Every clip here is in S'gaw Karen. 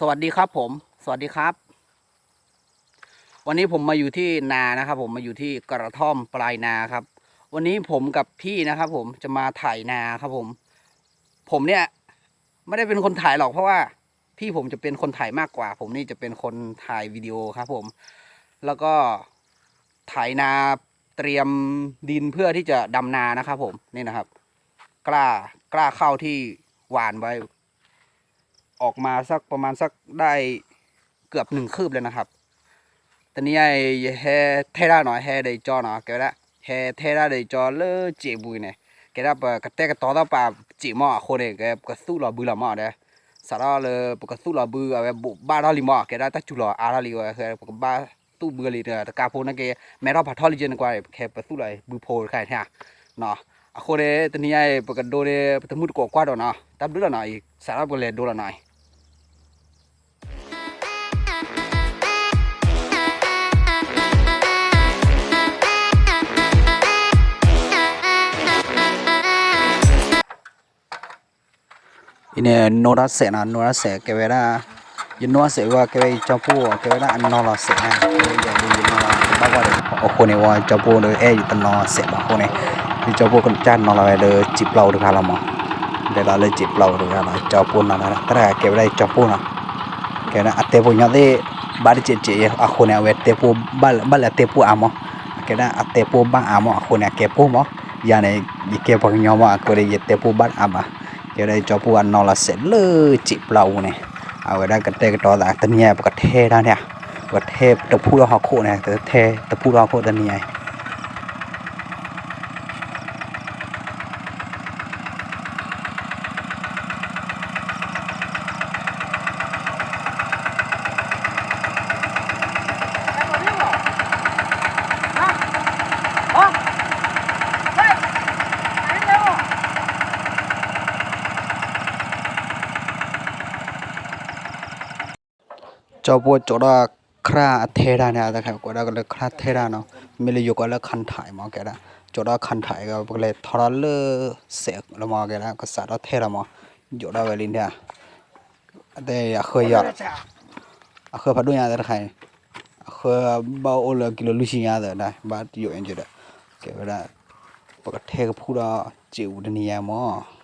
สวัสดีครับผม สวัสดีครับ วันนี้ผมมาอยู่ที่นานะครับผม มาอยู่ที่กระท่อมปลายนาครับ วันนี้ผมกับพี่นะครับผมจะมาไถนาครับผม ผมเนี่ยไม่ได้เป็นคนไถหรอก เพราะว่าพี่ผมจะเป็นคนไถมากกว่า ผมนี่จะเป็นคนถ่ายวิดีโอครับผม แล้วก็ไถนาเตรียมดินเพื่อที่จะดำนานะครับผม นี่นะครับ กล้า กล้าข้าวที่หว่านไว้ ออกมาสักประมาณสักได้เกือบหนึ่งคืบเลยนะครับ တနံၤအံၤ ယဟဲထဲဒၣ်နီၤ ဟဲဒီးယကၠီနီၤ ကဲဝဲဒၣ် ဟဲထဲဒၣ်ဒီးယကၠီလၢစံာ်ပူၤန့ၣ် ကဲဒၣ်ပကတဲကတီၤသီၣ်ပာ်စံာ်မး အဃိန့ၣ် ကဲပကသူၣ်လီၤဘုလီၤမးဒီး စးထီၣ်လၢပကသူၣ်လီၤဘု အဝဲဘိးဘၣ်ထီၣ်လံမး ကဲဒၣ်တၢ်စူၤလီၤအါထီၣ်လံဝဲ ပကဘၣ်သူၣ်ဘုလံ တကးဖိန့ၣ်က့ မဲထီၣ်ဖးထီၣ်လံက့န့ၣ်ကွၢ် ပကဟဲပသူၣ်လီၤဘုဖိတခါန့ၣ် အဃိန့ၣ် တနံၤအံၤ ပကဒိန့ၣ် ပတမုၢ်တကိးကွၢ်ဒီးနီၤ တၢ်ဘျုးလီၤနီၤအံၤ စးထီၣ်ပကလဲၤဒိလီၤနီၤအံၤ အံၤန့ၣ် နိတၢ်စဲးနီၤ နိတၢ်စဲး ကဲဝဲဒၣ် ယနိတၢ်စဲးဝဲ ကဲဝဲယကၠီပိၢ် ကဲဝဲဒၣ်အနီၢ်လီၤစဲးနီၤ ယဘၣ်ကွၢ်ဒီးအဃိန့ၣ် ဝဲကၠီပိၢ်ဒီးအဲၣ်ယတနီၢ်စဲးဘၣ်အဃိန့ၣ် ယကၠီပိၢ်ကစၢ်နီၢ်လီၤဝဲလၢစံာ်ပျီပူၤတဂၤလီၤမး လဲၤလီၤလၢစံာ်ပျီပူၤတဂၤလီၤ ကၠီပိၢ်နီၢ်တၢ် တၢ်တဂၤကဲဝဲဒၣ်ယကၠီပိၢ်နီၤ ကဲဒၣ်အတဲပိၢ်ညီသ့ၣ် ဘၣ်တစဲးစဲးအဃိန့ၣ် အဝဲတဲပိၢ် ဘၣ်လၢအတဲပိၢ်အါမး ကဲဒၣ်အတဲပိၢ်ဘၣ်အါမး အဃိန့ၣ် အကဲပိၢ်မး ယၤန့ၣ် ယကဲပှၤကညီမး အဃိန့ၣ် ယတဲပိၢ်ဘၣ်အါဘၣ် ကဲဒၣ်ယကၠီပိၢ်အနီၢ်လီၤစဲးလၢစံာ်ပျီပူၤန့ၣ် အဝဲဒၣ်ကတဲကတီၤသး တနံၤအံၤ ပကထဲတၢ်န့ၣ် ပကထဲတဖုထီၣ်ဟီၣ်ခိၣ်န့ၣ် တထဲတဖုထီၣ်ဟီၣ်ခိၣ်တနံၤအံၤ ကၠီပိၢ်ကၠိးဒီးခရၣ်အထဲတၢ်န့ၣ် တၢ်ကွဲးဒၣ်ကလၢခရၣ်ထဲတၢ်နီၤ မ့ၢ်လၢယိၤကီးလၢ ခၣ်ထၢၣ် မး ကဲဒၣ် ကၠိးဒီးခၣ်ထၢၣ် ပကလဲၤထီထီၣ်လၢစဲးလီၤမး ကဲဒၣ် ကစးထီၣ်ထဲလီၤမး ယိးဒီးဝဲလံန့ၣ် အဃၢ အဃၢဖးဒိၣ်ညါသ့ၣ်တခါအံၤ အဃၢဘၣ်အိၣ်လၢကံလိလွံၢ်ဆံညါသ့ၣ်ဒၣ် ဘၣ်ယိးအံၤဒီး ကဲဝဲဒၣ် ပကထဲကဖုဒီးစံာ်ပူၤတနံၤညါမး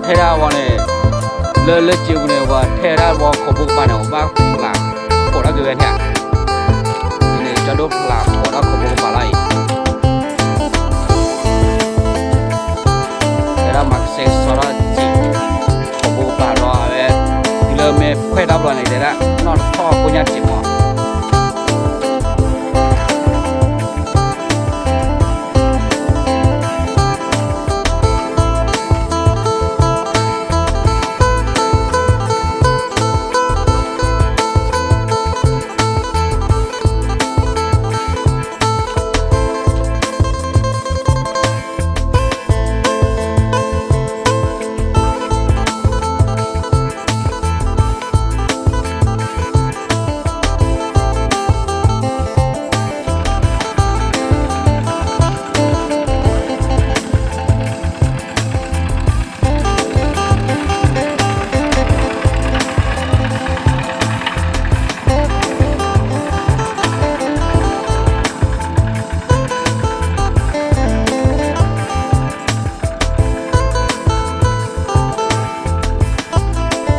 ထဲဒၣ်ဝဲန့ၣ် လၢလၢစ့ပူၤန့ၣ် ပှၤထဲဒၣ်ဝဲခိးဘိကပၤန့ၣ် ပဘၣ်ဖျးဖီၣ်ထီၣ်က့ၤဝဲန့ၣ်ဧါ. ဒ်န့ၣ် ကၠီဒိၣ်ဖျးဖီၣ်ထီၣ်ခိးဘိကပၤလီၤအံၤ. တဲဒၣ်မၤကစဲးစီထီၣ်စ့ၢ် ခိးဘိကပၤလီၤဝဲ, တုၤလၢမ့ၢ်ဖှဲၣ်တၢ်ဘျီန့ၣ် တဲဒၣ် နီၢ်ထီၣ်ကိညၢ်စ့ၢ်မီၤ.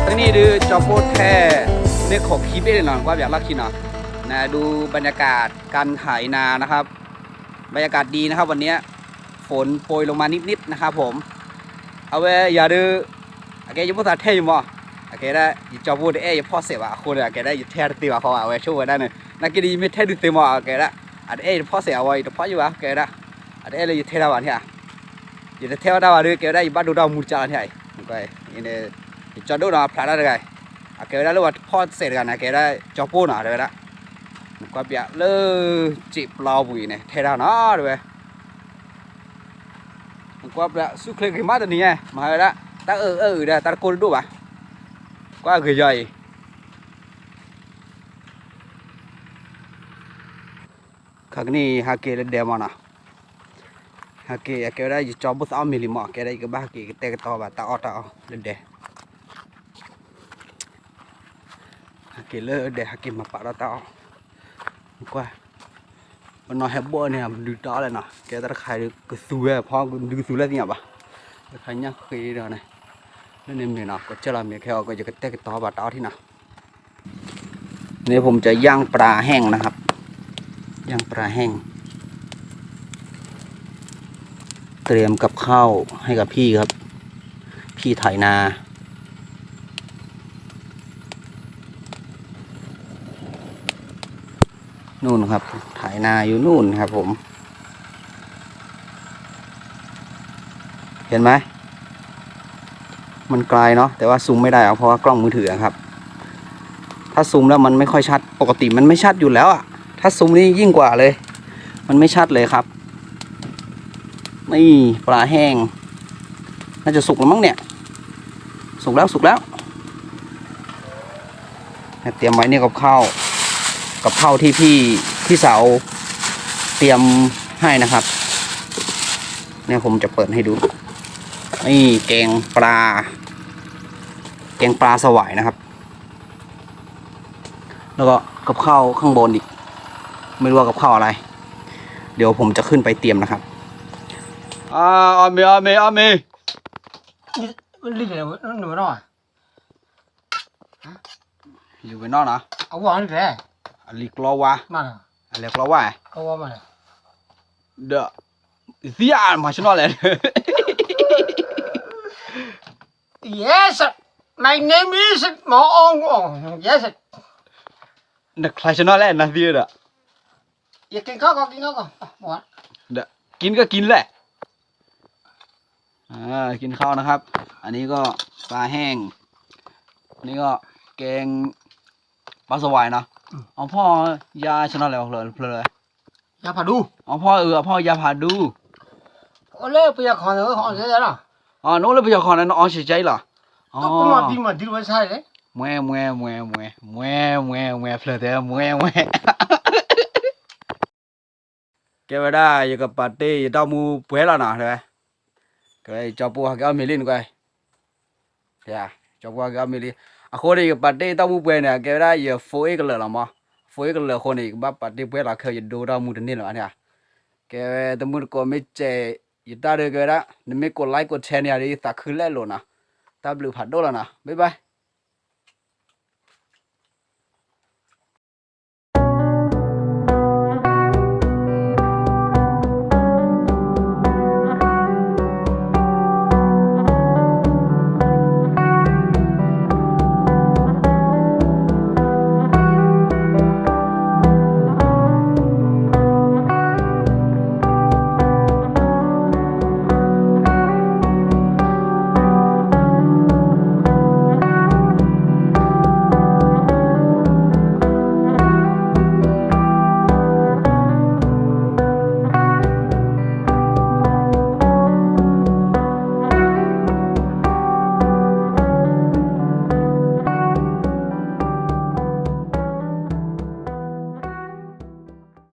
တနံၣ်ဒုး ကၠီပိၢ်ထဲ မ့ၢ်ခိးခံဘ့ၣ်န့ၣ်နီၤ ကွၢ်ပၠးလီၢ်ခံနီၤ, နဒုး บรรยากาศการไถนานะครับ บรรยากาศดีนะครับวันนี้ ฝนโปรยลงมานิดๆนะครับผม အဝဲယၤဒုး အကဲယမိၢ်သးထဲယမီၤ, အကဲဒၣ် ယကၠီပိၢ်တအဲၣ်ယဖီၣ်စဲးဘၣ်အဃိန့ၣ် အကဲဒၣ်ယထဲတသ့ဘၣ်ဃီဘၣ် အဝဲဆိၣ်ဝဲဒၣ်န့ၣ် နာ်က့ဒီးယမ့ၢ်ထဲဒုးသ့မီၤ အကဲဒၣ် အတအဲၣ်ယတဖီၣ်စဲးအဝဲ ယတဖီၣ်ယဘၣ် ကဲဒၣ် အတအဲၣ်လၢယထဲတၢ်ဘၣ်န့ၣ်ဧါ, ယတထဲဝဲတၢ်ဘၣ်ဒီး ကဲဝဲဒၣ်ယဘၣ်ဒိတၢ်မူတကၢ်လီၤန့ၣ်ဧါ, ယကၠီဒိၣ်နီၤဖျးတၢ်တဂၤ, အကဲဝဲဒၣ်လၢပှၤတဖီၣ်စဲးတဂၤန့ၣ် အကဲဝဲဒၣ်ကၠီပိၢ်နီၤ တဲဝဲဒၣ်, နကွၢ်ပၠးလၢ စံာ်ပျီပူၤအံၤန့ၣ် ထဲတၢ်နီၤ တဲဝဲ နကွၢ်ပျၢ်ဆူၣ်ချ့ဂ့ၤမးတနံၤညါ မၤဝဲဒၣ် တၢ်အၢၣ်အၢၣ်အုးဒီး တၢ်တကိၢ်တဒိၣ်ဘၣ်, ကွၢ်ဂ့ၤယီၤအံၤ, ခါကနံၣ်ဟးက့ၤလၢဒဲမီၤနီၤ, ဟးက့ၤ အကဲဝဲဒၣ်ယကၠီပိၢ်သးအီၣ်မ့ၤလံမီၤ အကဲဒၣ်ယကဘၣ်ဟးက့ၤကတဲာ်ကတီၤဘၣ်တၢ်အီၣ်တၢ်အီလၢဒဲ ဟဲက့ၤလၢဒဲး ဟဲက့ၤမၤပာ်ထီၣ်တၢ်အီၣ်, ကွၢ်, ပနီၢ်ဟဲဘီၣ်န့ၣ် ပဒုးတၢ်အီၣ်လဲၣ်နီၤ, ကဲတၢ်တခါဒုးကသူဝဲဖီ ဒုးကသူလဲၣ်သ့ၣ်ညါဘၣ်, တခါညၣ်ဃ့ဒီးန့ၣ်, လၢန့ၣ်မ့ၢ်နီၤ ကစၢၢ်လီၤမ့ၢ်ခဲအီၤ ကယကတဲာ်ကတီၤဘၣ်တၢ်အီၣ်ထံနီၤ, นี่ผมจะย่างปลาแห้งนะครับ ย่างปลาแห้ง เตรียมกับข้าวให้กับพี่ครับ พี่ไถนา นู่นครับ ไถนาอยู่นู่นครับผม เห็นไหม มันไกลเนาะ แต่ว่าซูมไม่ได้เอาเพราะว่ากล้องมือถืออะครับ ถ้าซูมแล้วมันไม่ค่อยชัด ปกติมันไม่ชัดอยู่แล้วอะ ถ้าซูมนี่ยิ่งกว่าเลย มันไม่ชัดเลยครับ นี่ปลาแห้ง น่าจะสุกแล้วมั้งเนี่ย สุกแล้ว สุกแล้ว เตรียมไว้นี่กับข้าว กับข้าวที่พี่ พี่สาวเตรียมให้นะครับ เนี่ยผมจะเปิดให้ดู นี่แกงปลา แกงปลาสวายนะครับ แล้วก็กับข้าวข้างบนอีก ไม่รู้ว่ากับข้าวอะไร เดี๋ยวผมจะขึ้นไปเตรียมนะครับ အာ အီၣ်မ့ၤ အီၣ်မ့ၤ အီၣ်မ့ၤ လံၣ်န့ၣ် နဝဲနီၢ် ယူၤဝဲနီၢ်နီၤ အဝဲန့ၣ်လဲၣ် အလံၤကျီဝါ မ့ၢ်နီၤ အလဲၤကျီဝါ ကျီဝါမ့ၢ်နီၤ ဒီး သံအါမၤဆနီၣ်လဲၣ် Yes, my name is မအီၣ် Yes. နချါဆနီၣ်လဲၣ် နသံဒီး ယက့ၤခီကီ က့ၤခီကီ ဒီး กินก็กินแหละ อ่า กินข้าวนะครับ อันนี้ก็ปลาแห้ง นี่ก็แกง ปลาสวายเนาะ อืม အီၣ်ဖီၣ်ယၤဆနီၣ်လဲၣ် ဖျၢၣ်ဖျၢၣ်လဲၣ် ယၤဖးဒူ အီၣ်ဖီၣ်အုး အီၣ်ဖီၣ်ယၤဖးဒူ အိၣ်လၢပယီၤခီန့ၣ် အီၣ်စဲးလီၤ အီၣ် နအိၣ်လၢပယီၤခီန့ၣ် နအီၣ်စဲးလီၤ အီၣ် ပမၤဒံမၤဒံဝဲဆါလဲၣ် မွဲမွဲမွဲမွဲ မွဲမွဲမွဲ ဖျၢၣ်တဲ မွဲမွဲ ကဲဝဲဒၣ် ယကပာ်တ့ၢ်ယတၢ်မူပှဲၤလီၤနီၤ တဲဝဲ ကဲဝဲ ကၠီပိၢ်ဟဲက့ၤအီၣ်မ့ၤလံနကွၢ် ကၠီပိၢ်ဟဲက့ၤအီၣ်မ့ၤလံ အဃိန့ၣ် ယကပာ်တ့ၢ်ယတၢ်မူပှဲၤန့ၣ် ကဲဝဲဒၣ်ယ phone ကလၢာ်လီၤမး phone ကလၢာ်အဃိန့ၣ် ယကဘၣ်ပာ်တ့ၢ်ပှဲၤလီၤခဲ ယဒိတၢ်မူတန့ၢ်လၢၤဘၣ်န့ၣ် ကဲဝဲ တမုၢ်တကိးမ့ၢ်စဲး ယတၢ်ဒုးကဲဝဲဒၣ် နမ့ၢ်ကိး like ကိး share န့ၣ်ဒီး ယသးခုလဲၣ်လိၤနီၤ တၢ်ဘျုးဖးဒိၣ်လီၤနီၤ, bye bye.